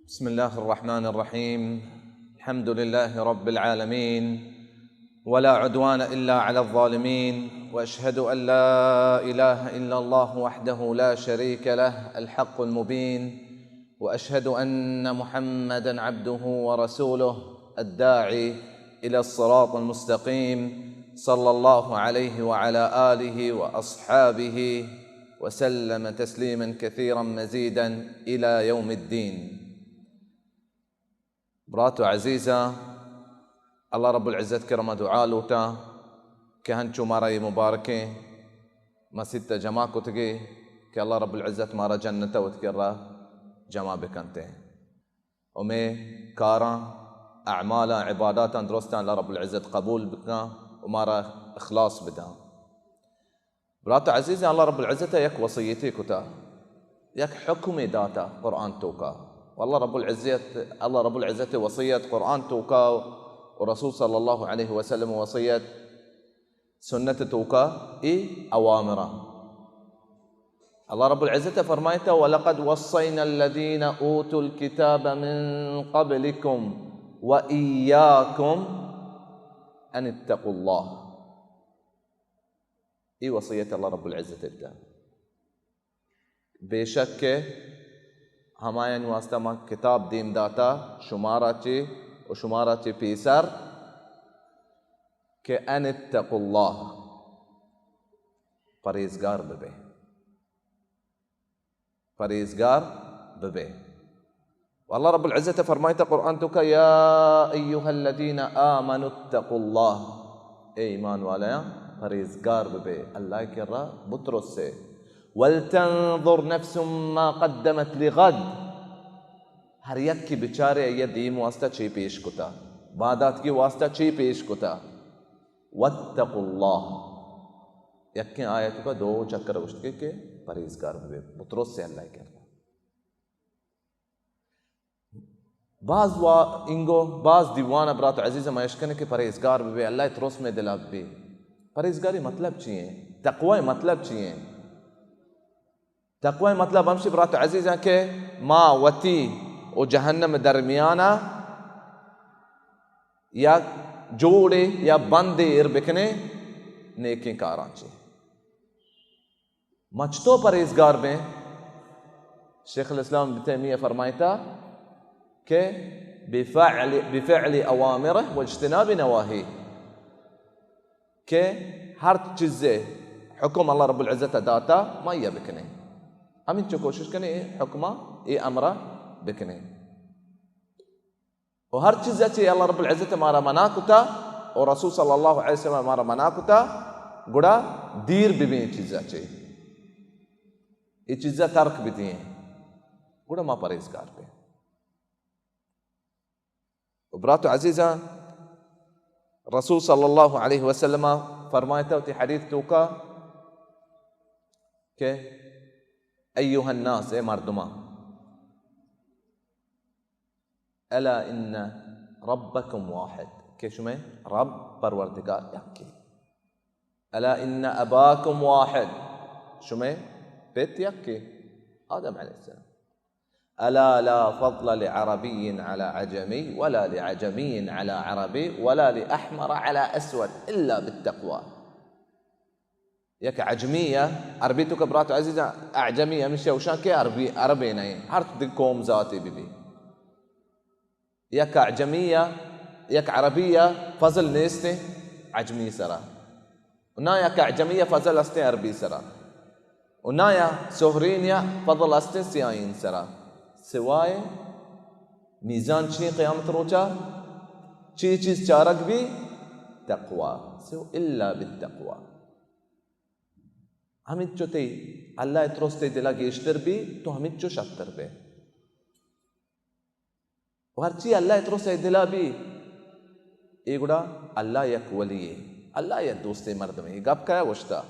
بسم الله الرحمن الرحيم. الحمد لله رب العالمين، ولا عدوان إلا على الظالمين، وأشهد أن لا إله إلا الله وحده لا شريك له الحق المبين، وأشهد أن محمدا عبده ورسوله الداعي إلى الصراط المستقيم، صلى الله عليه وعلى آله وأصحابه وسلم تسليما كثيرا مزيدا إلى يوم الدين. برات و عزیزاں، اللہ رب العزت کرا ما دعا لوٹاں کہ ہنچو مارا اے مبارکیں مسیت ءَ جمع کتگے کہ اللہ رب العزت مارا جنت ءَ وت کرا جمع بکنتیں۔ و مئے کاراں، اعمالاں، عباداتاں درستاں اللہ رب العزت قبول بکاں و مارا اخلاص بداں۔ برات عزیزیں، اللہ رب العزت ءَ یک وصیتے کتا، یک حکمے داتا قرآن توکا۔ و اللہ رب العزت، اللہ رب العزت وصیت قرآن توکا و رسول صلی اللہ علیہ وسلم وصیت سنت توکا اے اوامراں۔ اللہ رب العزت فرمائتا، وَلَقَدْ وَصَّيْنَا الَّذِينَ أُوتُوا الْكِتَابَ مِنْ قَبْلِكُمْ وَإِيَّاكُمْ أَنِ اتَّقُوا اللَّهَ۔ اے وصیت اللہ رب العزت ءَ بدا۔ بے شک کہ ہمایانی واسطہ ما کتاب دیم داتا، شمارا چے و شمارا چے پیسر، کہ ان اتقوا اللہ، پرہیزگار ببے، پرہیزگار ببے۔ و اللہ رب العزت فرمائتا قرآن توکا، یا ایھا الذین آمنوا اتقوا اللہ، اے ایمان والیاں، پرہیزگار ببے، اللہ کرا بترسے۔ ولتنظر نفس ما قدمت لغد، ہر یکے بچارے آئی دیم واسطہ چے پیش کتا، باداتکی واسطہ چے پیش کتا۔ واتقوا اللہ، یکیں آیت کا دو چکر گوشت کہ، کہ پرہیزگار ببے، بترسے اللہ کرا۔ باز وا انگو، باز دیوان برات عزیز ما اشکنے کہ پرہیزگار ببے، اللہ ترس مئے دلا ببے۔ پرہیزگاری مطلب چی ایں؟ تقوی مطلب چی ایں؟ تقوی مطلب ہمشی برات عزیزاں کہ ما وتی و جہنم درمیانا یک جوڑے یا بندے ایر بکنے نیکیں کاراں چے۔ ما چتو پرہیزگار بیں؟ شیخ الاسلام ابن تیمیہ فرمائتا کہ بفعل، بفعل اوامرہ واجتناب نواہیہ، کہ ہر چیزے حکم اللہ رب العزت داتا ما یہ بکنے، ہمینچو کوشش کنے اے حکمہ، اے امرہ بکنے۔ و ہر چیز چے اللہ رب العزت مارا منع کتا و رسول صلی اللہ علیہ وسلم مارا منع کتا، گڑا دیر ببیں چیز چے، اے چیز ترک بدیں، گڑا ما پرہیزگار بیں۔ و برات عزیزاں، رسول صلی اللہ علیہ وسلم فرمائتا وتی حدیث توکا کہ ایھا الناس، اے مردماں، الا ان ربکم واحد، کہ شمئے رب، پروردگار یکے۔ الا ان اباکم واحد، شمئے پت یکے، آدم علیہ السلام۔ الا لا فضل لعربی علی عجمی ولا لعجمی علی عربی ولا لاحمر علی اسود الا بالتقوی۔ یک عجمی ءَ، عربی توکا برات عزیزاں، اعجمی ہمیشہ گوشاں کہ عربی، عربے نہ ایں، ہر دگہ قوم ذاتے بہ بی۔ یک اعجمی ءَ، یک عربی ءَ فضل نیستیں عجمی سرا، و نہ یک اعجمی ءَ فضل استیں عربی سرا، و نہ یا سہرینی ءَ فضل استیں سیاہین سرا، سوائے میزان چی قیامت روچا، چی چیز چارگ بی؟ تقوی۔ سو الا بالتقوی۔ ہمینچو تئی اللہ ءِ ترس تئی دلا گیشتر بی، تو ہمینچو شتر بے۔ و ہرچی اللہ ءِ ترس تئی دلا بی، اے گڑا اللہ یک ولی اے، اللہ یک دوستیں مردمے۔ اے گپ کیا گوشتا؟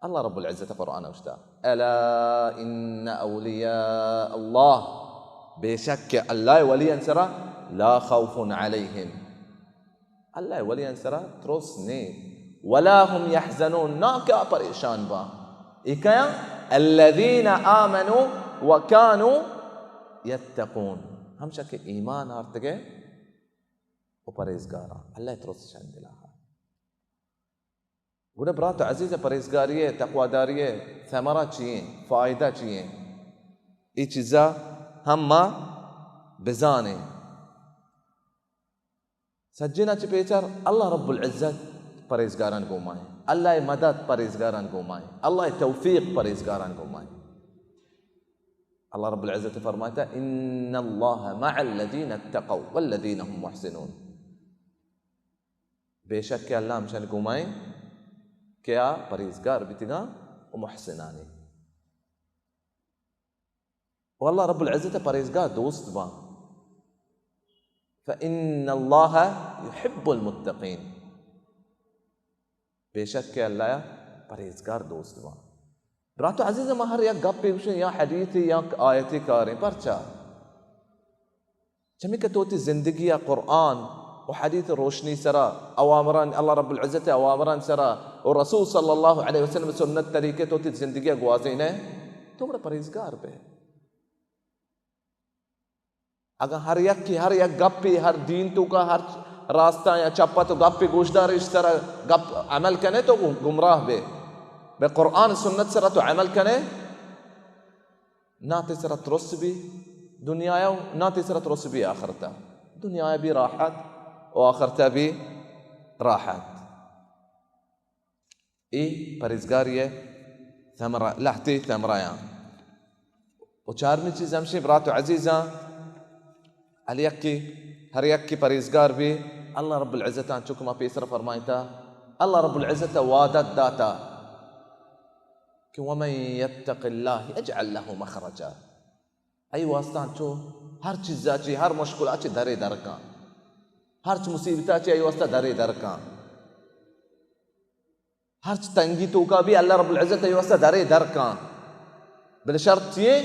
اللہ رب العزت قرآن گوشتا، الا ان اولیاء اللہ، بے شک کہ اللہ ءِ ولیان سرا لا خوف علیہم، اللہ ءِ ولیان سرا ترس نے، ولا هم يحزنون، نا کہ آ پریشان باں۔ اے کیاں؟ الذين آمنوا وكانوا یتقون، ہمشہ کہ ایمان آرتگے و پرہیزگاراں، اللہ ترس شان دلا ہا۔ گڑا برات عزیز، پرہیزگاری ءِ، تقواداری ءِ ثمرہ چی ایں؟ فائدہ چی ایں؟ اے چیزا ہم ما بزانیں۔ سجینا چہ پیسر اللہ رب العزت پرہیزگاران گوما ایں۔ اللہ مدد پرہیزگاران گوما ایں۔ اللہ توفیق پرہیزگاران گوما ایں۔ اللہ رب العزت فرمائتا، ان اللہ مع الذین اتقوا والذین هم محسنون۔ بے شک کہ اللہ ہمشان گوما ایں کہ آ پرہیزگار بیتگاں و محسنانی۔ و اللہ رب العزت پرہیزگار دوست باں۔ فإن اللہ یحب المتقین۔ بے شک کہ اللہ پرہیزگار دوست باں۔ برات عزیز، ما ہر یک گپے گوشیں یا حدیثے یا آیتے کاریں، پرچا؟ چمی کہ تو وتی زندگی ءَ قرآن و حدیث روشنی سرا، اوامران، اللہ رب العزت اوامران سرا و رسول صلی اللہ علیہ وسلم سنت طریقے تو وتی زندگی ءَ گوازینے، تو گڑا پرہیزگار بے۔ اگاں ہر یک کی ہر یک گپی، ہر دین توکا ہر راستہ یا چپا تو گپی گوشدار، اش سرا گپ عمل کنے تو گمراہ بے۔ بے قرآن سنت سرا تو عمل کنے، نا تئی سرا ترس بی دنیا ءَ و نا تئی سرا ترس بی آخرت ءَ۔ دنیا ءَ بی راحت و آخرت ءَ بی راحت۔ اے پرہیزگاری ءِ ثمرہ، لہتے ثمرہ آں۔ و چارمی چیز ہمشی، برات و عزیزاں، ہر یکے، ہر یکے پرہیزگار بی، اللہ رب العزت آں چک ما پیسر فرمائتا، اللہ رب العزت وعدت داتا کہ ومن یتق اللہ یجعل لہ مخرجا۔ ای واسطہ انچو ہر چیزا چی، ہر مشکلا چی درے درکاں، ہرچ مصیبتا چی ای واسطہ درے درکاں، ہرچ تنگی توکا بی اللہ رب العزت ای واسطہ درے درکاں۔ بلے شرط چیے؟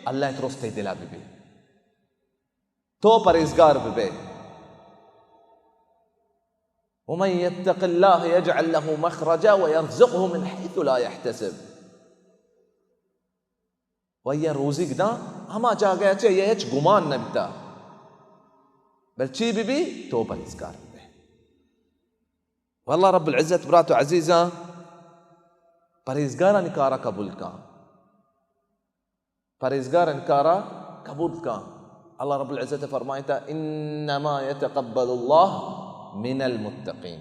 اللہ ترس تئی دلا ببی، تو پرہیزگار ببے۔ ومن یتق اللہ یجعل لہ مخرجا ویرزقہ من حیث لا یحتسب۔ و آئی ءَ روزیگ داں ہما جاگہ ءَ چہ آئی ءَ ہچ گمان نہ بیتا۔ بل چی بہ بی؟ تو پرہیزگار بہ بئے۔ واللہ رب العزت، برات و عزیزاں، پرہیزگارانی کارا قبول کاں۔ پرہیزگارانی کارا قبول کاں۔ اللہ رب العزت فرمائتا، انما یتقبل اللہ من المتقین۔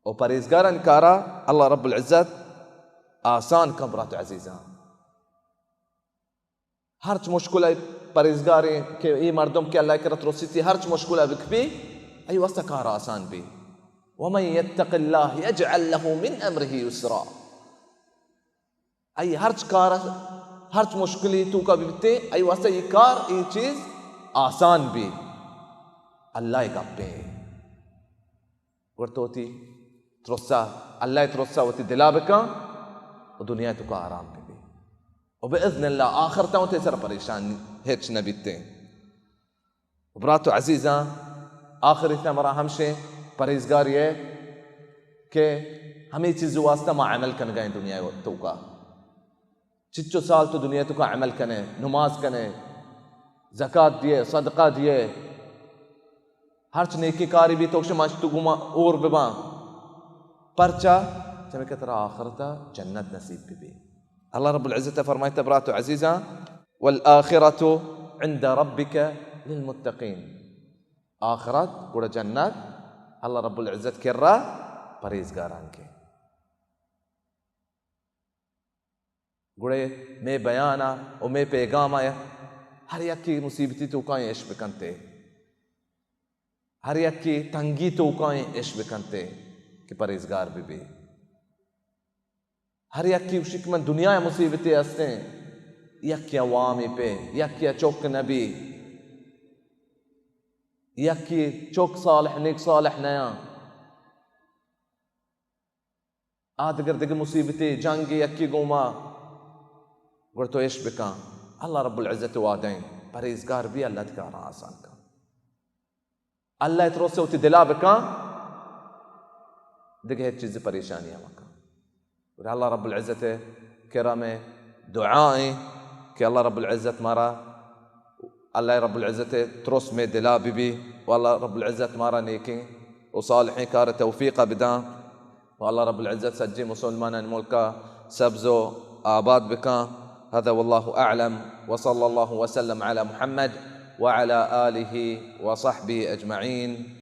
و پرہیزگارانی کارا اللہ رب العزت آسان کن، برات عزیزاں۔ ہرچ مشکل ءَ پرہیزگاریں کہ اے مردم کہ اللہ کرا ترسیتی، ہرچ مشکل ءَ بکپی، ای واسطہ کار آسان بی۔ ومن یتق اللہ یجعل لہ من امرہ یسرا۔ ای ہرچ کار، ہرچ مشکلی توکا بیتے، ای واسطہ ای کار، ای چیز آسان بی۔ اللہ گپے۔ گڑا تو وتی ترسا، اللہ ترسا وتی دلا بکن و دنیا توکا آرام ببی۔ و باذن اللہ آخرتا وتی سر پریشان ہچ نہ بیتے۔ و برات و عزیزاں، آخری ثمرہ ہمشیں پرہیزگاری ہے کہ ہمیں چیز واسطہ ما عمل کنگا ہیں دنیا توکا۔ چچو سال تو دنیا توکا عمل کنے، نماز کنے، زکات دیے، صدقہ دیے، ہرچ نیکی کاری بی تو شما تو گما اور بباں۔ پرچا؟ چمے کہ ترا آخرتا جنت نصیب ببی۔ اللہ رب العزت فرمائتا، برات و عزیزاں، والآخرۃ عند ربک للمتقین۔ آخرت گڑا جنت اللہ رب العزت کرا پرہیزگاران کے۔ گڑے مے بیانا و مے پیغاما ہر یکی مصیبتی توکا اش بکنتے، ہر یکی تنگی توکا اش بکنتے کہ پرہیزگار ببی۔ ہر یکی گوشی کہ من دنیا مصیبتے ہستیں، یکی عوامی پہ، یکی چک نبی، یکی چک صالح، نیک صالح نیاں۔ آ دگر دگہ مصیبتے، جنگ یکی گوما، گڑا تو اش بکن۔ اللہ رب العزت وعدہ ایں، پرہیزگار بی، اللہ تئی کاراں آسان کن۔ اللہ ترس وتی دلا بکن، دگہ ہچ چیز پریشانی ہم مکن۔ گڑا اللہ رب العزت کرم دعا ایں کہ اللہ رب العزت مارا، اللہ رب العزت ترس مئے دلا بہ بی، و اللہ رب العزت مارا نیکیں و صالحیں کار توفیق بداں، و اللہ رب العزت سجیں مسلمانانی ملکا سبز و آباد بکاں۔ هذا والله أعلم، وصلى الله وسلم على محمد وعلى آله وصحبه أجمعين۔